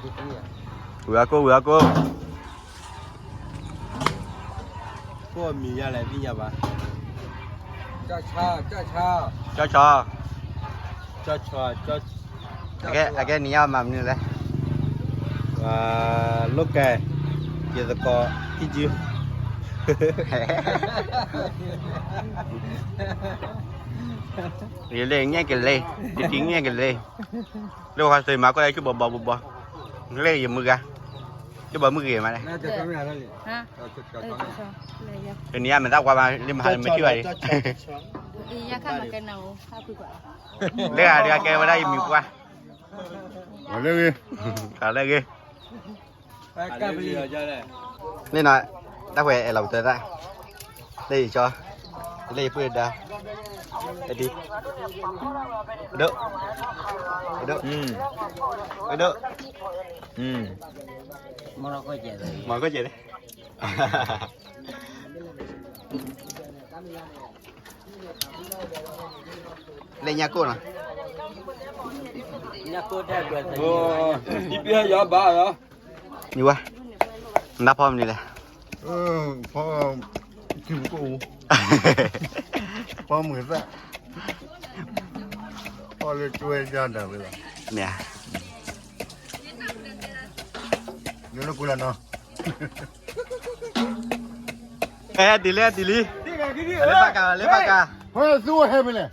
ဝံၤအကိၣ် ဝံၤအကိၣ်, ကိၣ်အမံၤယၤလဲၣ်သ့ၣ်ညါဘၣ်, ကၠီ, ကၠီ, ကၠီ, ကၠီ, အကဲနံၤညါမၤမနုၤလဲၣ်, လိၣ်ကဲ, ယသကိး, ထံၣ်စု ယလၢငဲၢ်ကလ့, ယတံၤငဲၢ်ကလ့, လၢပှၤသုးမၤကီၢ်လၢဆူဘီဘီဘီဘီ, လၢယမုၢ်ဂၤ, ဆူဘီမုၢ်ဂ့ၤမးလဲၣ်, တနံၤအမ့ၢ်သးကွၢ်မး လၢမဟါလၢမ့ၢ်ထံၣ်ဘၣ်လံ, လၢဂၤဒုးအကဲဝဲဒၣ်ယမံၤပှၢ်, လၢဂ့ၤ, လၢဂ့ၤ န့ၣ်နီၤ, တၢ်ဝဲအဲၣ်လီၤပတၢ်, လၢယကၠီ, လၢယပုၢ်ဒါ, ဒု, ဒု, ဒု, ဒု, မၤကီၢ်ကဲး, လၢညါကိၣ်နီၤ, ယဘၣ်, နဖီမနုၤလဲၣ်, ဖီ, ဖီမုာ်သၣ်, ဖီလၢကၠိဝဲဒၣ်ဝဲလီၤ, မ့ၢ်ဧါ, လၢလၢကူလီၤနီၤ, ဟဲဒ်လဲၣ်ဒ်လံ, လၢဘၣ်ကၤ လၢဘၣ်ကၤ, ဟဲသုဝဲဟဲမ့ၢ်လဲၣ်,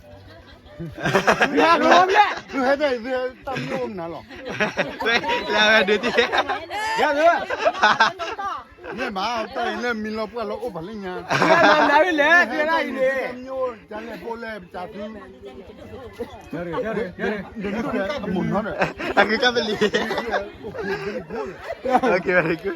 သုဟဲတၢ်အံၤ သုတၢ်မံအိၣ်မနုၤလီၤ, လၢဝဲဒုးတံၢ်, မ့ၢ်မး တၢ်အံၤလၢမံလီၤပှၢ်လီၤအိၣ်ပာ်လၢညါ, မံအိၣ်တၢ်လဲၣ်ဖိလဲၣ်ပတၢ်သူ ဒ်န့ၣ်, အမိၢ်နီၤဒီး, အဂ့ၤကၢ်ပလံၤ, very good,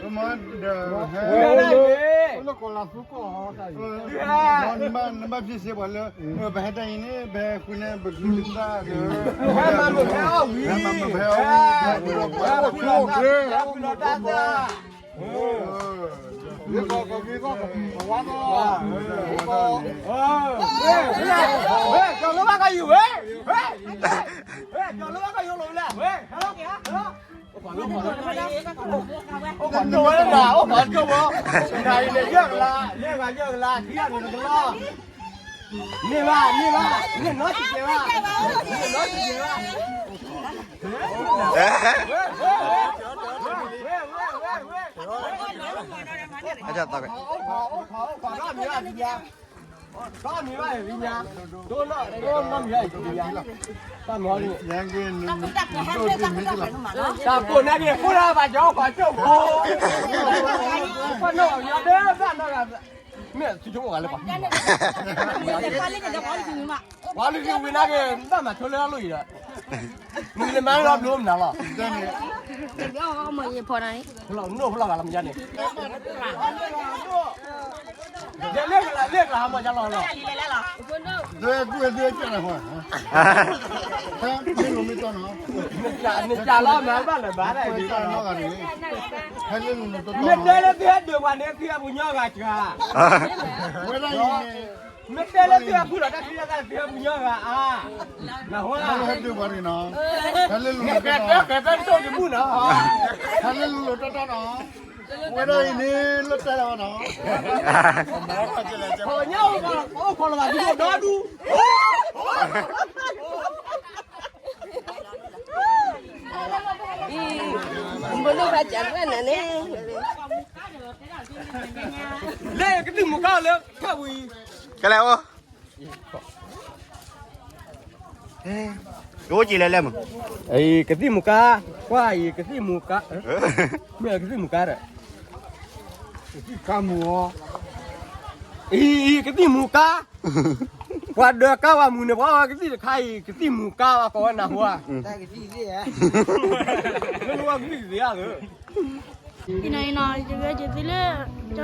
လၢကီၢ်လၢသူကီၢ်, နဘၣ်ဖံးစ့ပှၤလၢ, ပဟဲတၢ်အံၤန့ၣ် ပဟဲဃုန့ၢ်ပကလုၢ်ကထါဒီး, ဟဲမၤမုာ်ဖဲအီၣ်ဝံၤ, ဟဲမၤမုာ်ဖဲအီၣ်ဝံၤ, ဟဲပှၤဖုလီၤတၢ်သး, ဝဲ, ကၠီၤလိဘၣ်ကယိၤဝဲ, ဝဲ, ကၠီၤလိဘၣ်ကယိၤလီၤဝဲလဲၣ်, ဝဲ, ဟဲလီၤ, အိၣ်ခိးဝဲဒၣ်, အိၣ်ခိးကၠိဝဲ, နၤအံၤန့ၣ်ယဲၢ်ကလး, ယဲၢ်ကလး, ယဲၢ်ကလး, ခံဂၤန့ၣ်တကလီၤ, န့ၢ်ဘၣ်, န့ၢ်ဘၣ်, န့ၢ်နီတကဲဘၣ်, န့ၢ်နီတကဲဘၣ်, ဝဲ, ဝဲ, ဝဲ, ဝဲ, ဝဲ, ဝဲ, ဝဲ, ဝဲ, ဝဲ, ဝဲ, ဝဲ, ဝဲ, ဝဲ, ဝဲ, ဝဲ, ဝဲ, ဝဲ, ဝဲ, အိၣ်ခိး, အိၣ်ခိး, အိၣ်ခိးဒီးမံၤဘၣ်ဒ်ညါ, ဒီးမံၤဘၣ်ဒ်ညါ, ဒိၣ်နီၢ်, ဒိၣ်နီၢ်မံၤဘၣ်ဒ်ညါ, တၢ်မၤန့ၣ်, တၢ်ကိၢ်နာ်က့ၤ အိၣ်ဒၣ်ဘၣ်ကၠီၤ ပှၤကၠိဖိ, ပှၤနီၢ်ကညီဒၣ်ဘၣ်နီၢ်ဂၤ, မ့ၢ်သုဆိကမိၣ်ဂၤလၢပှၤ, ပှၤလုၢ်ဒိၣ်ဝံၤနာ်က့ၤ ဘၣ်မၤဆိလၢအလိၣ်အံၤဒီး, မ့ၢ်လၢမၤလီၤဘျိမနုၤလီၤ, ဖလီၢ်ဂၤလီၤမယါန့ၣ်, လၢကလၤလၢကလၤဟးမၤကလီၤလီၤ, ဒွဲၣ်ဒွဲၣ်ဒွဲၣ်ကၢ်လီၤ, မ့ၢ်လီၤမ့ၢ်တီနီၤ, နကလီၤမၤဘၣ်လၢၤဘၣ်ဒၣ်, ဟဲလၢလီၤနီၤ, နတဲလၢသုဟဲဒုးပှၤန့ၣ် သုဟဲပူၤညီဂၤစှၤ, ဝဲဒၣ်အံၤန့ၣ် မ့ၢ်တဲလၢသုဟဲဖုလီၤတၢ်ခံဂၤသၣ် သုဟဲပူၤညီဂၤအါ, နဟဲဒုးပှၤန့ၣ်နီၤ, ဟဲလၢလီၤ, ကဲဖဲတိၢ်တဘူၣ်နီၤ, ဟဲလၢလီၤတီတီနီၤ, ဝဲဒၣ်အံၤန့ၣ် လၢတဲလီၤနီၤ, ပှၤကညီအိၣ်ခိးလီၤဘၣ်ဒူၣ်ဒီဒူၣ် ဘၣ်ဒိဘၣ်ကးဝဲနၤန့ၣ်, လၢကသံၣ်မူၤကါလၢထၢၣ်ဝံၤ, ကလဲၤအိၣ်, ကအိၣ်က့ၤလဲၤလဲၤမး, ကသံၣ်မူၤကါ, ကွၢ်အံၤကသံၣ်မူၤကါ, မ့ၢ်ကသံၣ်မူၤကါဒီး ကါမူၤအီၤ, အံၤ ကသံၣ်မူၤကါ, ပှၤဒၢးကါဝဲမူၤန့ၣ် ပှၤကသံၣ်တခါအံၤ ကသံၣ်မူၤကါဝဲကိးဝဲနၢ်ဟူဧါ, မ့ၢ်ဝဲကသံၣ်သ့ဧါ, အံၤနီၤ ယဂဲၤက့ၤသုလၢ တၢ်ဘံၣ်အကၠီအီၣ်မိၢ် လၢကၠ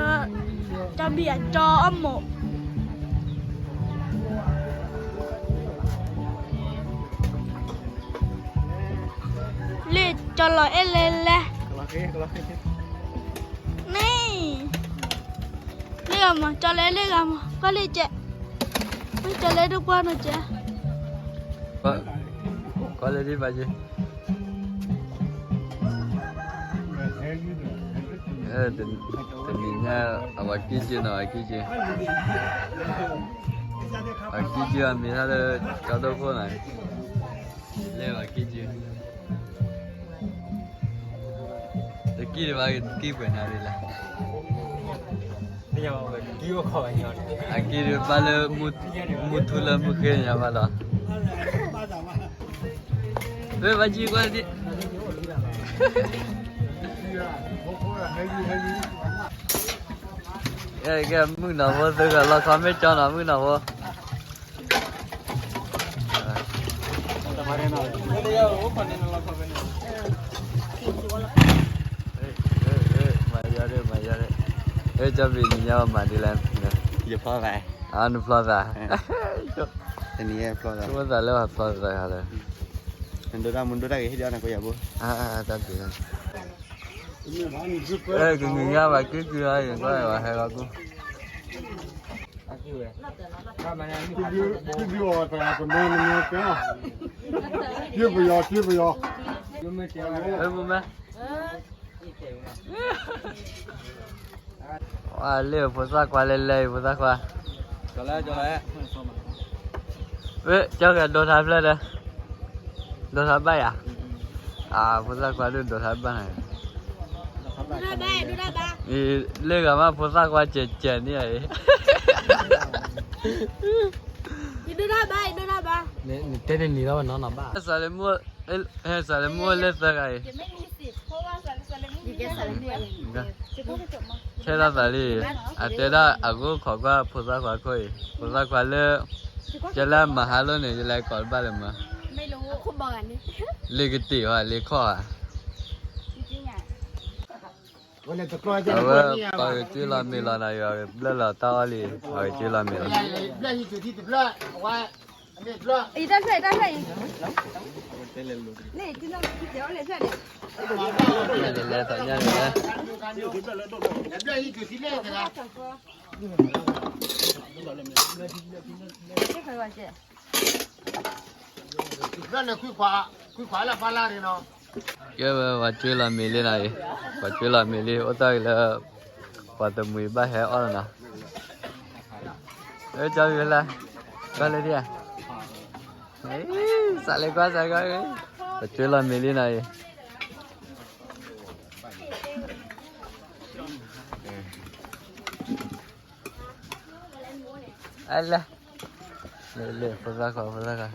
ီၤလီၤအဲၣ်လဲၣ်လဲၣ်, န့ၣ်, လၢဂၤမး ကၠီၤလီၤအဲၣ်လၢဂၤမး ကွၢ်လၢကဲ, ကၠီၤလီၤအဲၣ်တကွၢ်နီၤကဲ, ကွၢ်လၢဒ်ဘၣ်ကဲ, တနံၤညါ အဝၤကံၢ်ကၢနီၤ အဝၤကံၢ်ကၢ, အဝၤကံၢ်ကၢအမံၤဟါလၢ ကၠီဒိၣ်ခိၣ်နီၤ, လဲၤအဝၤကံၢ်ကၢ, တကံၢ်တဘၣ်ကံၢ်ပှဲၤနၤဒ်လဲၣ်, အကံၢ်တဘၣ်လၢ မုၢ်ထူလၢမုၢ်ဃ့ညါဘၣ်လီၤ. ဝဲဘၣ်ကံၢ်ကွၢ်ဒ် ကဲ မုၣ်ကနီၤဖိသ့ၣ်တဖၣ် လီၤဆီမ့ၢ်ကၠီနီၤ မုၣ်ကနီၤဖိ, မၤယါဒ် မၤယါဒ်, ကၠီဘ့ၣ်နံၤညါမၤဒ်လဲၣ်, ယဖျီသး, နဖျီသး, တနံၤဖျီသး, ဆိကမိၣ်သးလၢပှၤဖျီသးလၢ နဒိတၢ်မူဒိတၢ်ဂ့ၤဟ့ၣ်ဒီးနကိးယၤဘိ, တၢ်ဘ့ၣ်, ကနံၤညါဘၣ်က့ၤက့ၤအံၤ ကွၢ်ဝဲဟဲလီၤကူ, ကဒုအီၤတဂၤကမီကမီကဲ, က့ၤပယီၤက့ၤပယီၤ, မ့ၢ် ဝဲလၢဖိသၣ်ခွါလဲၤလဲၤအံၤ ဖိသၣ်ခွါ, ဝဲ ကၠီကဒိးထါဖျၢၣ်ဒီး, ဒိးထါဘၣ်ယၤ, အဖိသၣ်ခွါဒိၣ်ဒိးထါဘၣ်နၤ, လၢဂၤမးဖိသၣ်ခွါကဲးကဲးန့ၣ်အံၤ, ယဒိးထါဘၣ် ယဒိးထါဘၣ်, နတဲန့ၣ်နံၤလီၤနီၤနီၤဘၣ်, စးလၢမုၢ်လဲၤသၢဂၤအံၤ ထဲဒၣ်သးလံ, အတဲဒၣ်အဂိၢ်ခိးကွၢ်ဖိသၣ်ခွါခိၣ်အံၤ, ဖိသၣ်ခွါလၢ, ယလဲၤမၤဟါလိၣ်န့ၣ် ယလဲၤကိးတဘၣ်လၢမၤ, လ့ကတ့ၢ်ဧါ လ့ခီၣ်ဧါ, အဝဲပှၤက့ၤလီၤမ့ၢ်လီၤနၤ ယွၤဘျၢလီၤတၢ်အီၣ်လံ, ပှၤက့ၤလီၤမ့ၢ်လီၤ အံၤတၢ်ဖျၢၣ် အံၤတၢ်ဖျၢၣ်အံၤ, လဲၤလဲၤသးညါန့ၣ်လဲၤ, ကဲဝဲပှၤက့ၤလီၤမ့ၢ်လံနၤအံၤ, ပှၤက့ၤလီၤမ့ၢ်လံ အိၣ်တ့ၢ်လၢ, ပှၤတမှံၤဘၣ်ဟဲအီၣ်လီၤနၤ, ကၠီဂ့ၤလၢ, ကွၢ်လၢဒ်ဧါ, စးလၢကွၢ်စးကွၢ်, ပှၤက့ၤလီၤမ့ၢ်လံနၤအံၤ အလဲ, လၢလၢ ဖိသၣ်ခွါ ဖိသၣ်ခွါ,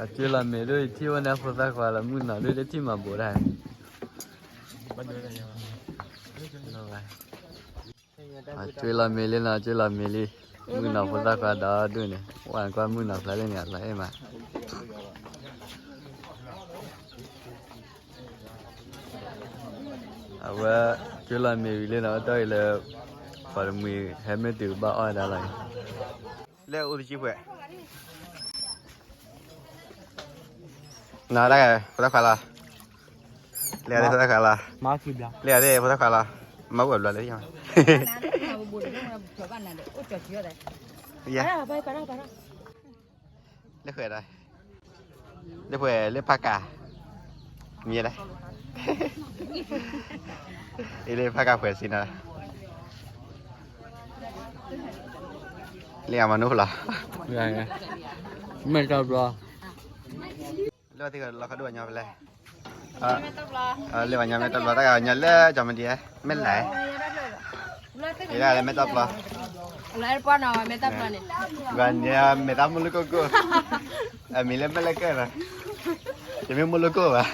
အက့ၤလီၤမ့ၢ်ဒိၣ် ယထံၣ်ဝဲန့ၣ် ဖိသၣ်ခွါလီၤ မုၢ်နီၤဒိၣ် တထံၣ်မၤဘိးတၢ်, အက့ၤလီၤမ့ၢ်လံနီၤ က့ၤလီၤမ့ၢ်လံ, မုၢ်နီၤဖိသၣ်ခွါဒီဒူၣ်န့ၣ် ဝဲကွၢ်မုၢ်နီၤဖျါလံန့ၣ် အလီၤအဲၣ်မး အဝဲက့ၤလီၤမ့ၢ်ဝံၤလံနီၤ တၢ်အံၤလၢ ပှၤတမှံၤ ဟဲမ့ၢ်တုၤဘၣ်အီၣ်ဝဲဒၣ်လီၤ, လၢအိၣ်တဆံပှဲၤ, နၤဒၣ်ဖိသၣ်ခွါလီၤ, လၢဖိသၣ်ခွါလီၤ, လၢဖိသၣ်ခွါလီၤ, မၤဝဲဘျီလၢ, ယ, လၢဃဲဒီး လၢပှဲၤလၢဖးကး, မံၤဒၣ်, အ့လၢဖးကးပှဲၤစံနၤ, လၢအမၤနူၤလီၤ, မ့ၢ်တဘျီ, လၢသ့ၣ်လီၤခီဒိၣ်အညီဖဲလဲၣ်, လၢပှၤညီမ့ၢ်တဘျီ တၢ်ဂၤညီလၢကၠီမဒံး, မ့ၢ်လဲၣ် ယဒၣ်လၢမဲၢ်တဘျီ, ဂၤညီမဲၢ်တၢ်မူလၢကိၢ်ကိၢ်, အမံၤလၢမဲၢ်လၢကၢၢ်နီၤ, ယမ့ၢ်မူလၢကိၢ်ဘၣ်,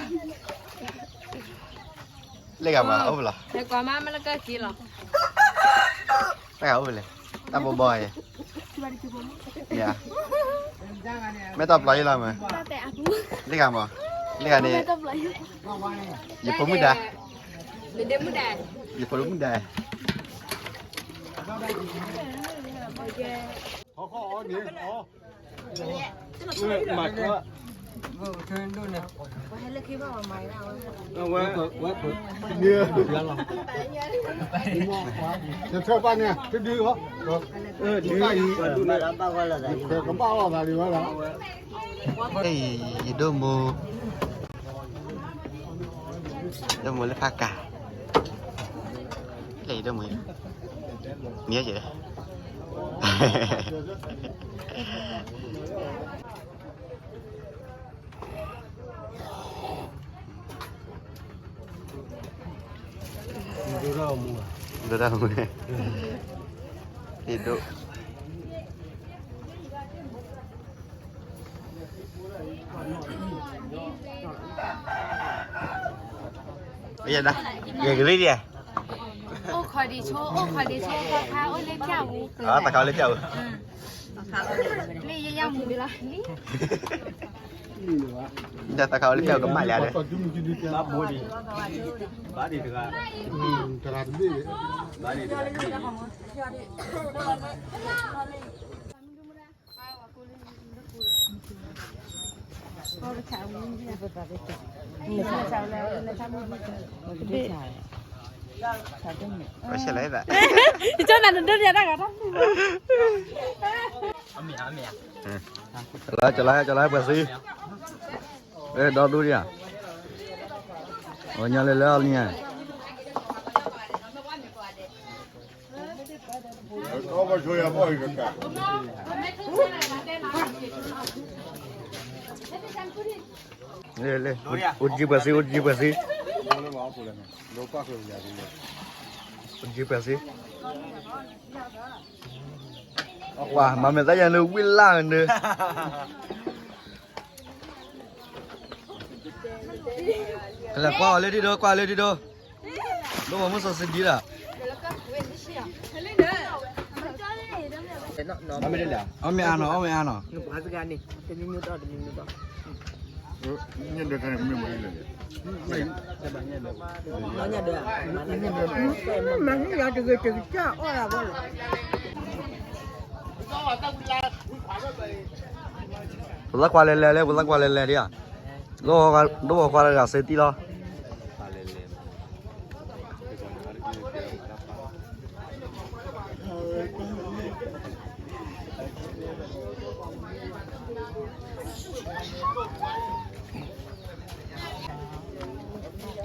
လၢဂၤမးအိၣ်ဖဲလဲၣ်, တၢ်ဂၤအိၣ်ဖဲလဲၣ်, တၢ်ဘီဘီအံၤ မ့ၢ်တဘျီယလီၤမး, လၢဂၤမး, လၢဂၤန့ၣ်, ယဖိမုၣ်ဒါ, ယဖိမုၣ်ဒါ, မၤကၢ, ဝဲ, ဝဲ, နထၢၣ်ပၢ်န့ၣ် တဒုဟီ, ကဘၣ်အီၣ်သးဒံးဝဲလီၤ, ယဒိၣ်မိၢ်, ဒိၣ်မိၢ်လၢဖးကး, လဲၤအံၤဒိၣ်မူ, မံၤယဲၢ်, ဒိၣ်ဒိၣ်မူ, ဒိၣ်ဒိၣ်မူ, အံၤဒိၣ်. ယဲဒၣ်, ယဲကလံၤဒံးဧါ, အိၣ်ခိးဒံးဆိ, အိၣ်ခိးဒံးဆိ, သီခါအိၣ်လၢဖၠၣ်ပူၤ, သီခါအိၣ်လၢဖၠၣ်ပူၤ, လၢယဲယၢ်မူဒံးလီၤ, ဒီးသီခါအိၣ်လၢဖၠၣ်ပူၤကမၣ်လံဒီး, ဘၣ်ဒံးတဂၤ, ဘၣ်ဒံးတဂၤ, ကၠီနၤတဒိၣ်ဒံးတၢ်ဂၤတၢ်, ကၠီလၢ ကၠီလၢ ပှၤသံ, ဒီဒူဒံးဧါ, အညါလၢလၢအီၤလံ, အိၣ်တယံၤပှၤသံ, အိၣ်တယံၤပှၤသံ, အိၣ်တယံၤပှၤသံ, ပှၤမၤမဲာ်သၣ်ယၤန့ၣ် ဝံၣ်လၢ်န့ၣ်, ကလဲၤကွၢ်အီၤလၢဒံၣ်ဒိ, ကွၢ်လၢဒံၣ်ဒိ, ဒိၣ်မးမုၢ်စီၤစံဒံလီၤ, အီၣ်မ့ၢ်အါနီၤ, အီၣ်မ့ၢ်အါနီၤ, ပသၣ်ခွါလဲၤလဲၤလၢ ပသၣ်ခွါလဲၤလဲၤဒံးဧါ, ဒိၣ်ဝီၤခွါတဂၤစ့တံၢ်လီၤ.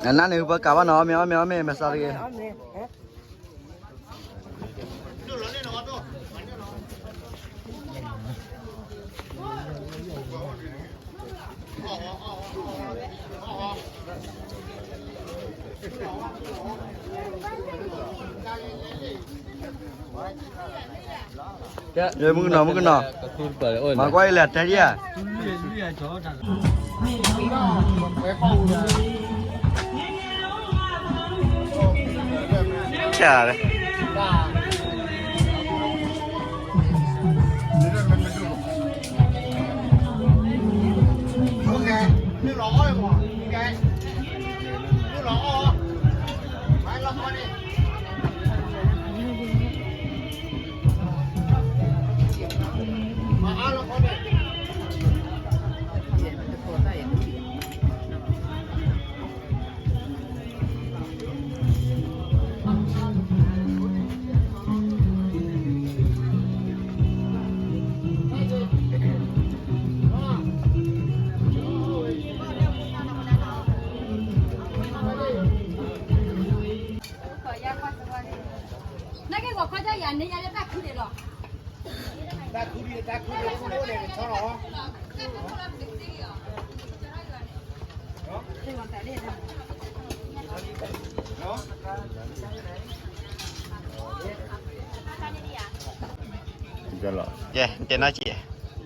အနၢ်န့ၣ် ပကးဘၣ်နီၤ, အီၣ်မ့ၢ် အီၣ်မ့ၢ် အီၣ်မ့ၢ် မဲာ်ဆှးတဂ့ၤ. မုၢ်ကနီၤ မုၢ်ကနီၤ, မၤကွၢ်အံၤလဲၣ် တဲဒံဧါ.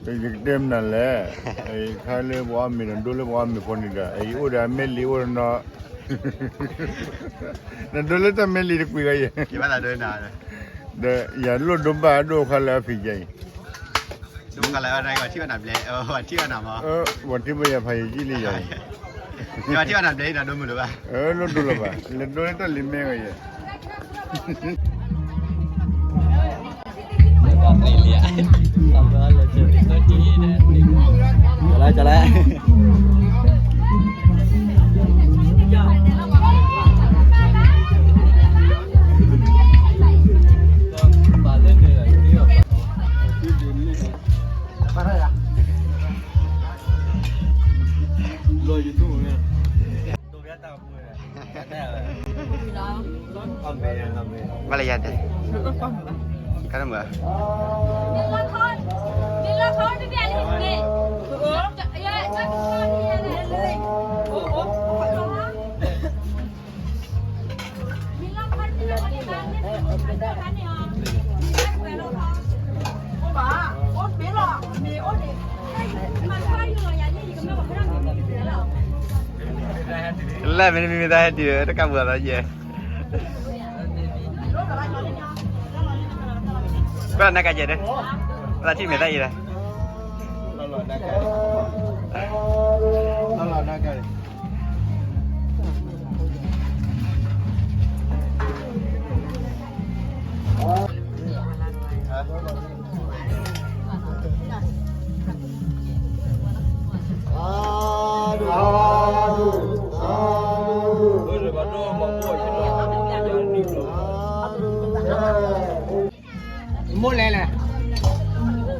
ယကတဲမနုၤလဲၣ်, ခါလၢပှၤအီၣ်မ့ၤ နဒိလၢပှၤအီၣ်မ့ၤဖိန့ၣ်ဒီး အံၤအိၣ်ဒီးအမဲာ်လံအိၣ်နီၤ, နဒိလၢတၢ်မဲာ်လံတကွံာ်ဂၤအံၤ, ဒီးယၤလိၣ်ဒိဘၣ်ဒိၣ်ခါလၢအဖံးယါအံၤ, ပှၤထံၣ်ဘၣ်ယၤဖးယံာ်ကံၣ်လံယၤအံၤ, လိၣ်ဒိလၢတၢ်လံၤမဲဂၤယဲၢ်, ကလါကလါ လီၤယူၤထူၣ်န့ၣ်, ဘၣ်လၢယၤတဲ, ကါတမုာ်ဧါ. လဲၣ် မ့ၢ်မ့ၢ်မ့ၢ်တၢ်ဟဲတုၤ တကးပှၤသးယဲၢ်. ကွၢ်နကယဲၢ်ဒီး, သးထံၣ်မဲာ်သၣ်အံၤဒီး, မိၢ်လဲၣ်လဲၣ်. အီစဲးဖ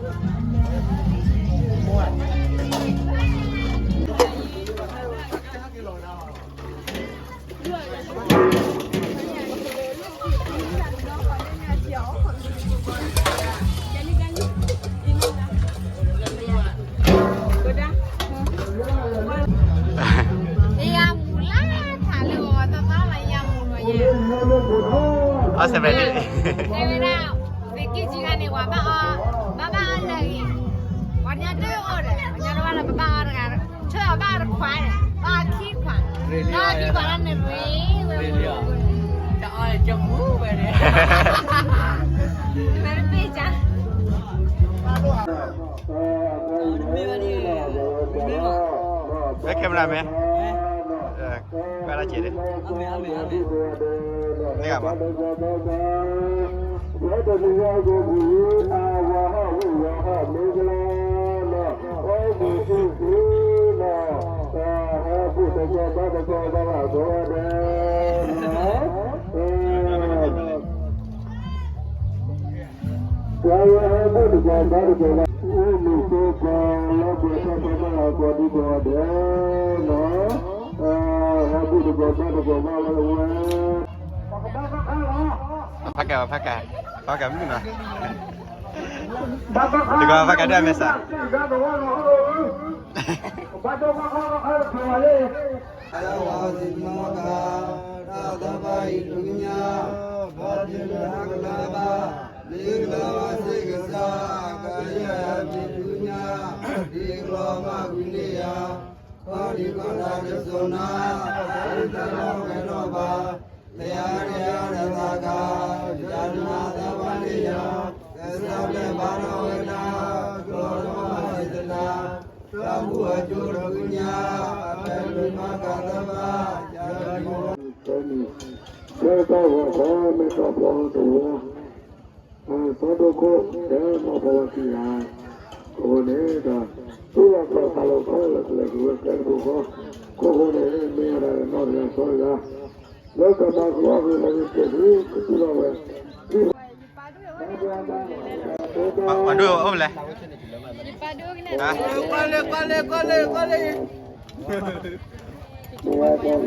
ရဲးဒ့း, ဝဲဒၣ် သုးက့ခံဂၤန့ၣ် ပှၤဘၣ်အီၣ်, ဘၣ်ဘၣ်အီၣ်လၢာ်ဂ့ၤ, ပှၤကညီတအိၣ်ဒီး ပှၤကညီတအိၣ်လၢပဘၣ်အီၣ်တဂၤ, ဆၢအီၣ်ဘၣ်အီၣ်တခွးန့ၣ်, ဘၣ်အီၣ်ခံခွး, ဘၣ်အီၣ်ခံခွးလၢန့ၣ်ရ့ဝဲ, တအီၣ်လၢကမူဝဲန့ၣ်, တမ့ၢ်တပ့ၢ်ကါ. ဝဲ camera man, ကွၢ်တၢ်စဲးဒၣ်, မ့ၢ်ဂ့ၤမး. ဖးကဲ ဖးကဲ, ဖးကဲမုၢ်နီၤ, တကီးဖးကဲဒၣ်မဲာ်ဆှး. အဝဲစံးမီကၤ တၢ်သးဘၣ်အံၤဒုးညါ, ဘၣ်ဒုးနၢ်ကလၢဘၣ်, မ့ၢ်ကလၢဘၣ်စ့ကစၢ်, ကယဲၢ်မ့ၢ်ဒုးညါ, ဒ်ကလီၤမၢ်ကွံာ်န့ၢ်ယၤ, ခီဒံးခီတၢ်တစိၤနၤ, တၢ်လီၢ်ဝဲနီၢ်ဘၣ်, လၢယၤတယၤတသးကါ, ယၤနမၤသးဘၣ်န့ၢ်ယၤ, ကစၢ်ပျဲဘၣ်ထီၣ်ဝဲဒၣ်, ကလီၤထီၣ်ဘၣ်စ့တနၤ, တၢ်ဘူၣ်အကၠိတဖုညါ, အဖဲမ့ၢ်မၤကၤသၢဘၣ်, ယၤတယၤ ဖဲတၢ်ဂီၤခီမ့ၢ်တၢ်ဖီတဝီ, စီၤဒိခိၣ် တဲမၤဖီဝဲခံဂၤ, အဃိန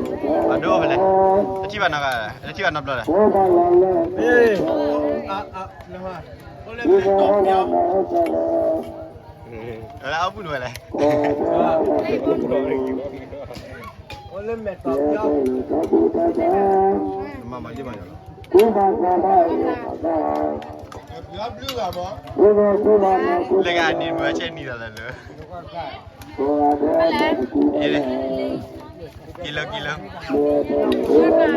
့ၣ်ဒီး သူၣ်လီၤသီသးလီၤခီလၢကလဲၤကဝဲကျဲ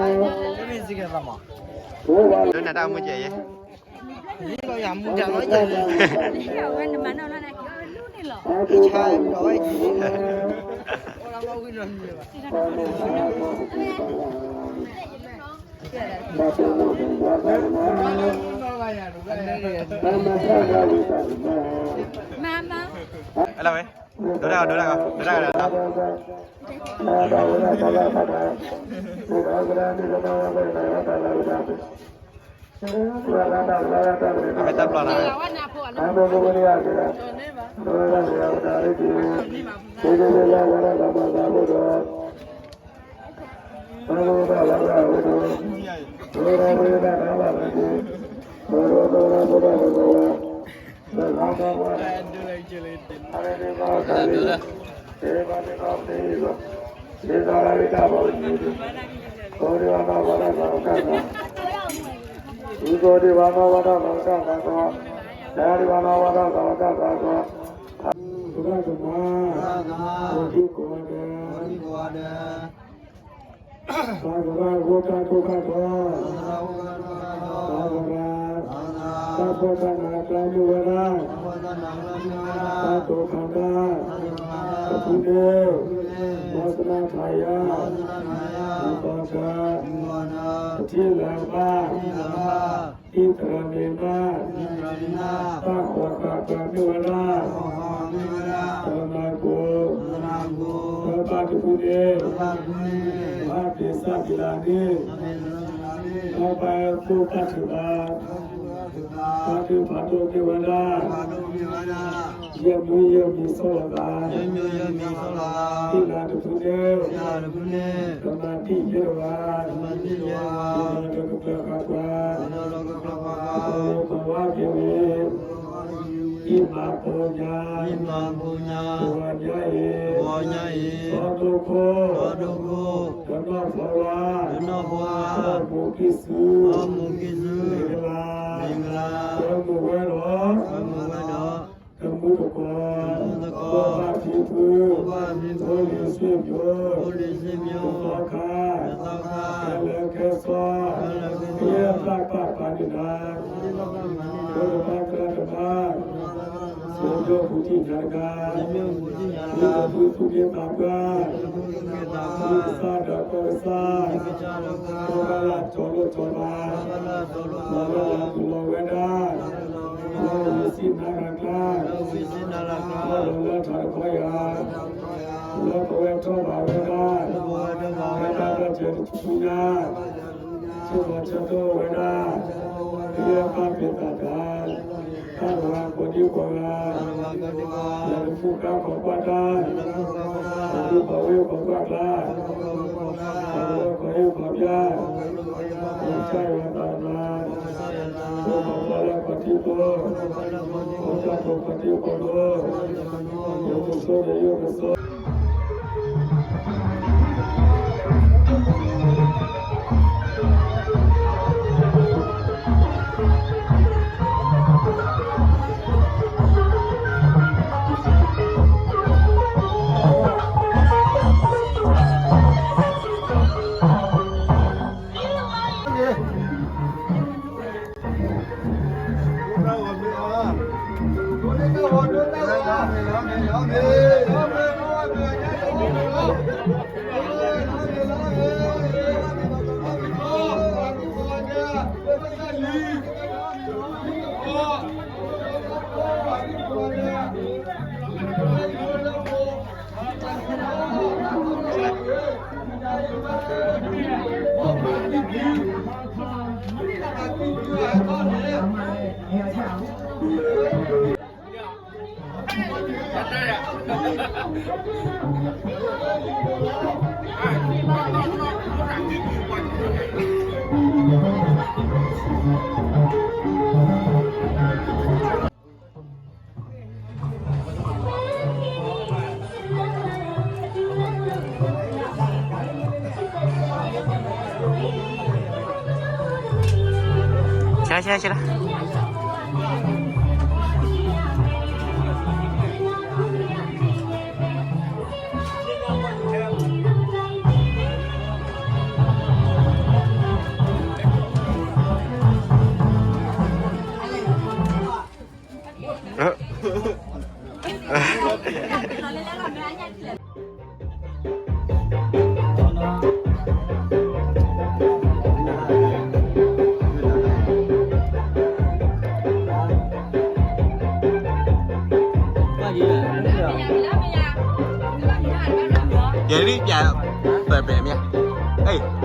တဘိဃီ, ခိၣ်ဃိန့ၣ် မ့ၢ်ဝဲဒၣ်နီၢ်တဂၤစီတဂၤ, လၢကမၤကလီက့ၤလီၤက့ၤက့ၤ ကသူၣ်လီၤဝဲ, ပှၤဒိၣ်အိၣ်ဖဲလဲၣ်, ဟါ, ပှၤဒိၣ်အိၣ်ဖဲလဲၣ်, တထံၣ်ဘၣ်နီတဂၤ, တထံၣ်ဘၣ်နီတဘျီဒီး, လၢအပူၤန့ၣ်ဝဲလဲၣ်, လၢဂၤနံၤမုၢ်ဆဲနံၤဒီးလၢလၢ, ကံလၢကံလၢ, လၢနတၢ်မူကဲယဲ, မၤမၤ, အလၢဝဲ, ဒိတၢ်ဂီၤ ဒိတၢ်ဂီၤ ဒိတၢ်ဂီၤ, အမ့ၢ်တၢ်ပျီနၤဝဲ, အမ့ၢ်တၢ်ပျီနၤဝဲ, အမ့ၢ်တၢ်ပျီနၤဝဲ, အမ့ၢ်တၢ်ပျီနၤဝဲ, အမ့ၢ်တၢ်ပျီနၤဝဲ, သရၣ်ဂိၢ်တၢ်ကိၢ်ခါကီ, သရၣ်, တၢ်ဖှီၣ်တၢ်နးကျါမ့ၢ်ဝဲဒၣ်, တၢ်တိာ်ခါတၢ်, တဖုန့ၣ်, ဘီသနာ်ထးယါ, မုၢ်ကီၤတၢ်, ပထံၣ်လၢၤဘၣ်, အံၣ်သရမံၤနၢ်, တၢ်ဃီၤဃာ်ကျါမ့ၢ်ဝဲဒၣ်, တၢ်မၤကိၢ်, တၢ်ဘၣ်တဖုန့ၣ်, ဘၣ်က့ၤစၢ်က့ၤလၢန့ၣ်, တၢ်ဘၣ်အဲၣ်ဖိဘၣ်ထုးဘၣ်, တၢ်ထုးဖးဒိၣ်မ့ၢ်ဝဲဒၣ်, ယဲၢ်မူယဲၢ်မံၤဆီၣ်လီၤသး, ဟံၣ်လၤတဖုန့ၣ်, ကမၤတံၢ်ယဲၢ်ဝဲ, ကမၤဒီးကကျၢၤဃာ်ကွၢ်, ကဝါက့ၤဝံၤ, ဟံၣ်မၤဖိညါ, ကဝီၤညါအံၤ, စီၤဒိခိၣ်, ကနီၢ်ဖီဝါ, အိၣ်မူကံၢ်ဆူ, မ့ၢ်ကလါ, ကမူဝဲဒီး, တမူတကိး, ဘိးဘၣ်ဖံဖု, ဖိလံၤစ့ၣ်မိၤ, ဖိသီခါ, ခဲလၢာ်ခဲဆ့, ကယဲၢ်တၢ်ပာ်ပာ်န့ၣ်ဒၣ်, ဖိတဘၣ်ကျါတဘၣ်, စ့ၢ်ကီးပူၤထံၣ်ညါတဂၤ, မ့ၢ်ပူၤထံၣ်ညါတဂၤ, မ့ၢ်ပူၤထံၣ်က့ၤသးပှၢ်, မ့ၢ်ကစၢ်ဒီးကီၢ်ကစၢ်, ကဘၣ်လၢတီလိၤတီဘၣ်, လီၤဝဲလၢပူၤလီၤဝဲဒၣ်, လၢဝံၤစံးနၤလၢ်ကျါ, လၢလီၤလၢထးတခီယၤ, လၢပဝဲထီၣ်ဘၣ်ဝဲဒၣ်, ဝဲဒၣ်ဒီးကဲတဆူညါ, ဆိကမိၣ်ဆၢထၢၣ်ဝဲဒၣ်, ကယဲၢ်ပၢ်ဖံးသးတၢ်, တၢ်တဂၤကိးဒံကိးဂၤ, လၢတမူဃါခီကွၢ်တၢ်, လၢတမူဃါဝ့ၢ်ခီကွၢ်ကျါ, လၢတဝီခီအ့ၣ်ခီပျၢ်, လၢတၢ်ယွၤသးတမါ, လၢတၢ်ပီလၢခီၣ်ထံးဖိ, လၢတၢ်ဖိခီၣ်ထံးဖိဖိ, ယိၤကစိယိၤကစိ ဆၢဆၢဆၢ ယလံပျၢ်ပၢၢ်ပၢၢ်မ့ၢ်, ဟဲၣ်.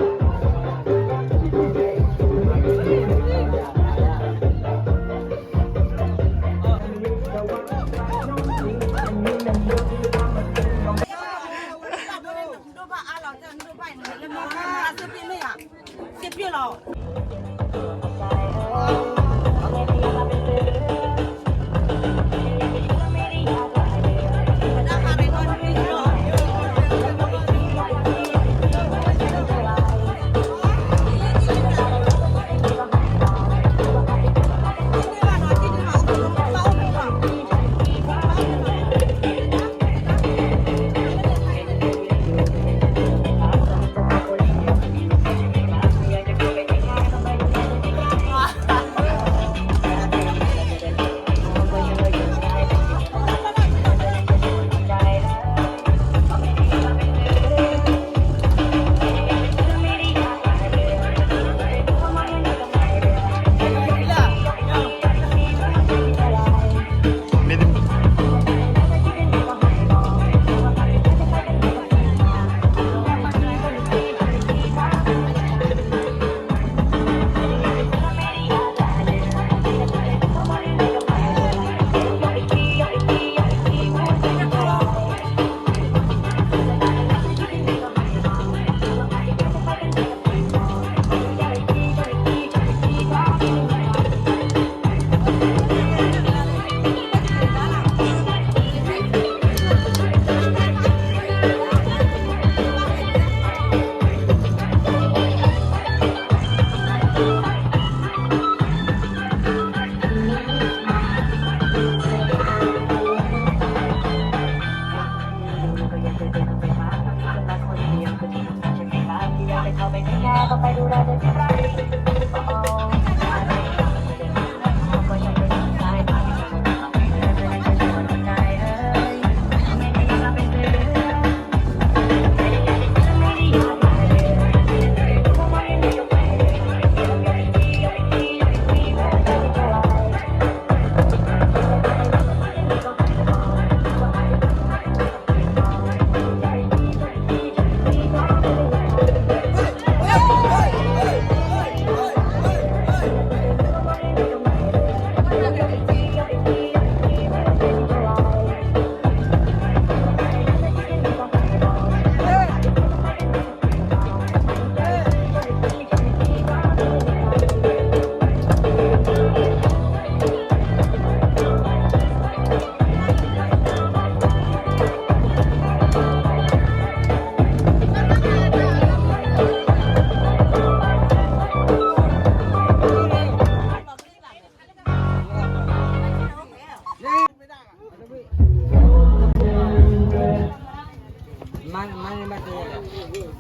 မါန့ၣ်မါန့ၣ်မါတဲလီၤ,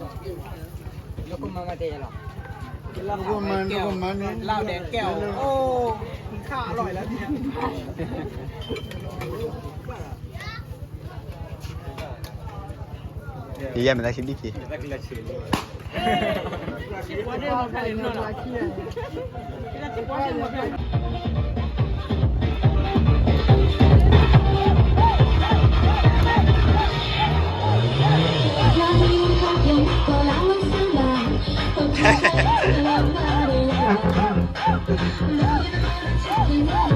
လၢကမါမါတဲလီၤ, လၢကမါန့ၣ်, လၢကမါန့ၣ်, လၢကမါန့ၣ်, အိၣ်, ခါအလီၢ်လၢ ယဲမ့ၢ်တၢ်ဆံးဘံၣ်က့ၤ,